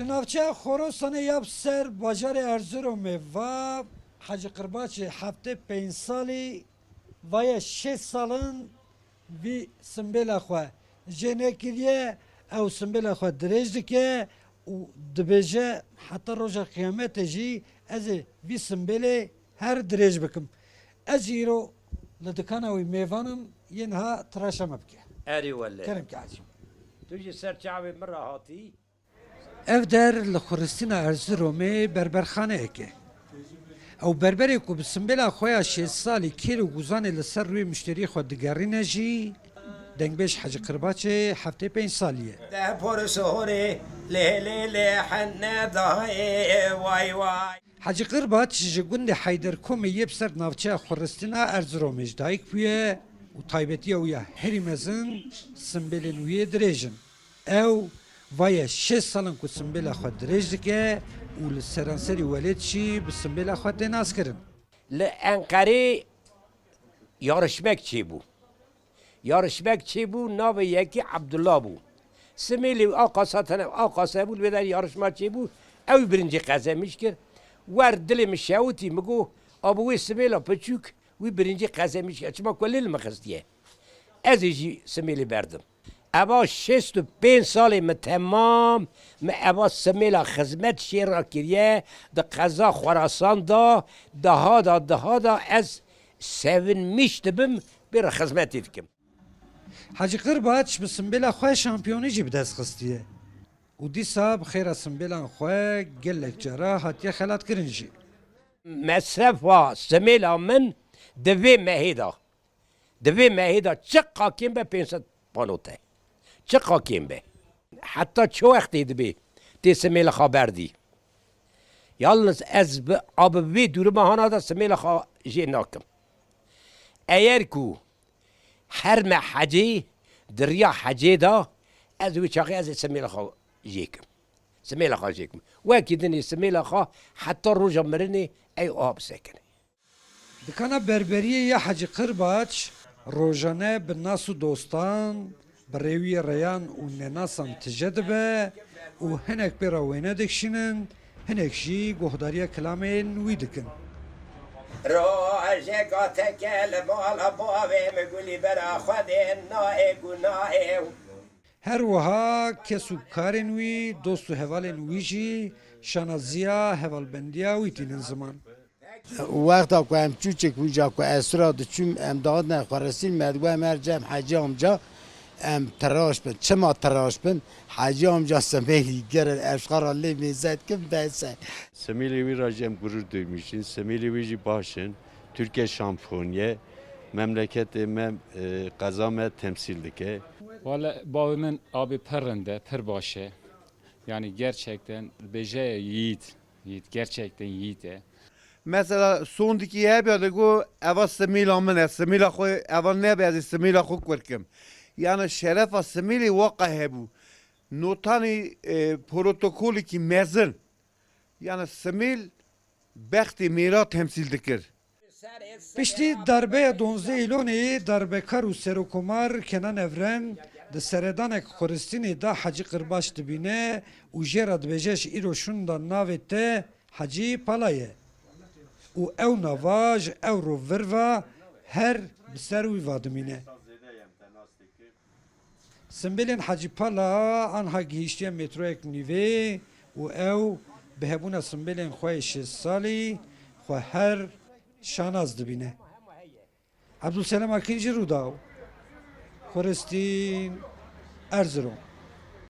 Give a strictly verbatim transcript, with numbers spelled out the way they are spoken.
Li navçeya Xorasanê ya bi ser bajarê Erzurumê va Hecî Qirbaçê heftê pênc salî vaye şêst salin vî simbêla xwe jê nekiriye, ew simbêla xwe dirêj dike û dibêje, heta roja qiyametê jî ez ê vî simbêlê her dirêj bikim. Ez jî îro li dikana wî mêvan im, yê niha tiraşa me bike. Erê wele. Kerem ke Hecî. Tu jî ser çavê min re hatî. Ev der li xuristîna Erzurumê berberxaneyek e. Ew berberê ku bi simbêla xwe ya şêst salî kêr û guzanê li ser rûyê muşteriyê xwe digerîne jî dengbêj Hecî Qirbaçê heftê pênc salî ye. Deh por sihorê lê lê lê henne dayê vay vay. Hecî Qirbaç ji gundê Heyderkomê yê bi ser navçeya xuristîna Erzurumê ji dayik bûye û taybetiya wî ya herî mezin simbêlên wî yê dirêj in. Ew vaye şêst sal in ku simbêla xwe dirêj dike û li seranserî welêt jî bi simbêla xwe tê naskirin. Li Enqerê yarişmek çêbû. Yarişmek çêbû, navê yekî Ebdullah bû. Simêlê wî a qasa tene, a qasa bû, li vê derê yarişma çêbû. Ew birincî qezemîş kir. Wer dilê min şewitî, min got, "Abo wê simêla piçûk, wî birincî qezemîş kir. Çima ku lê li min xistiye?" Ez ê jî simêlê berdim. Eva şêst û pênc salê min temam, min eva simêla xizmet şêra kiriye, di qeza Xurasan de, daha da, daha da ez sevinmiş dibim, bê re xizmetê dikim. Hecî Qirbaç bi simbêla xwe şampiyonî jî bi dest xistiye û dîsa bi xêra simbêlan xwe gelek cara hatiye xelatkirin jî. Mesrefa simêla min di vê mehê de, di vê mehê de çiqa kêm be pênc sed panot e. Çiqa kêm be. Heta çi wextê dibe tê simêla xwe berdî? Yalnız ez bi, a bi vê dûrima hana de simêla xwe jê nakim. Eger ku her me hecê, di riya hecê de, ez wê çaxê ez ê simêla xwe jê kim. Simêla xwe jê kim. Wekî dinê simêla xwe heta roja mirinê ey a bisekine. Dikana berberiyê ya Hecî Qirbaç rojane bi nas û dostan, bi rêwiyê reyan û nenasan tije dibe û hinek pê re wêne dikişînin, hinek jî guhdariya kilamên wî dikin. Rojeka teke li mala bavê min gulî bera Xwedê nayê gunayê. Her wiha kes û karên wî, dost û hevalên wî jî şanaziya hevalbendiya wî tînin ziman. Wexta ku em çûçik wîca ku esra diçûm, em dihatine xweristîn, me digot em her cem Hecî amca, em tiraş bin. Çima tiraş bin? Hecî amca semêlî gerin eşqara lê mêze dikin bes e. Semêlê wî re jî em gurur duymuşin. Semêlê wî jî baş in. Türkiye şampiyoniye. Memleketê me, e, qeza me temsîl dike. Wale bavê min abî pir rind e, pir baş e. Yani gerçekten bêje yiğit, yiğit, gerçekten yiğit e. Mesela sondikî hebe digo eva simîla min e, simîla xwe eva nebe ez ê simîla xwe kurkim. Yani şerefa simîlê waka hebû. Notanî, e, protokolekî mezin. Yani simîl bextê mêra temsîl dikir. Piştî darbeya duwazdeh Îlonê darbekar û serokomar Kenan Evren di seredanek xuristînê de Hecî Qirbaç dibîne û jê re dibêje ji îro şûnda navê te Hecî Pala ye û ew nava ji ewro vir ve her bi ser wî ve dimîne. Simbêlên Hecî Pala anha gihîştiye metroyek nîvê û ew bi hebûna simbêlên xwe yê şêst salî xwe her şanaz dibîne. Ebdulselem Akîn ji Rûdaw, Xuristîn, Erzirom.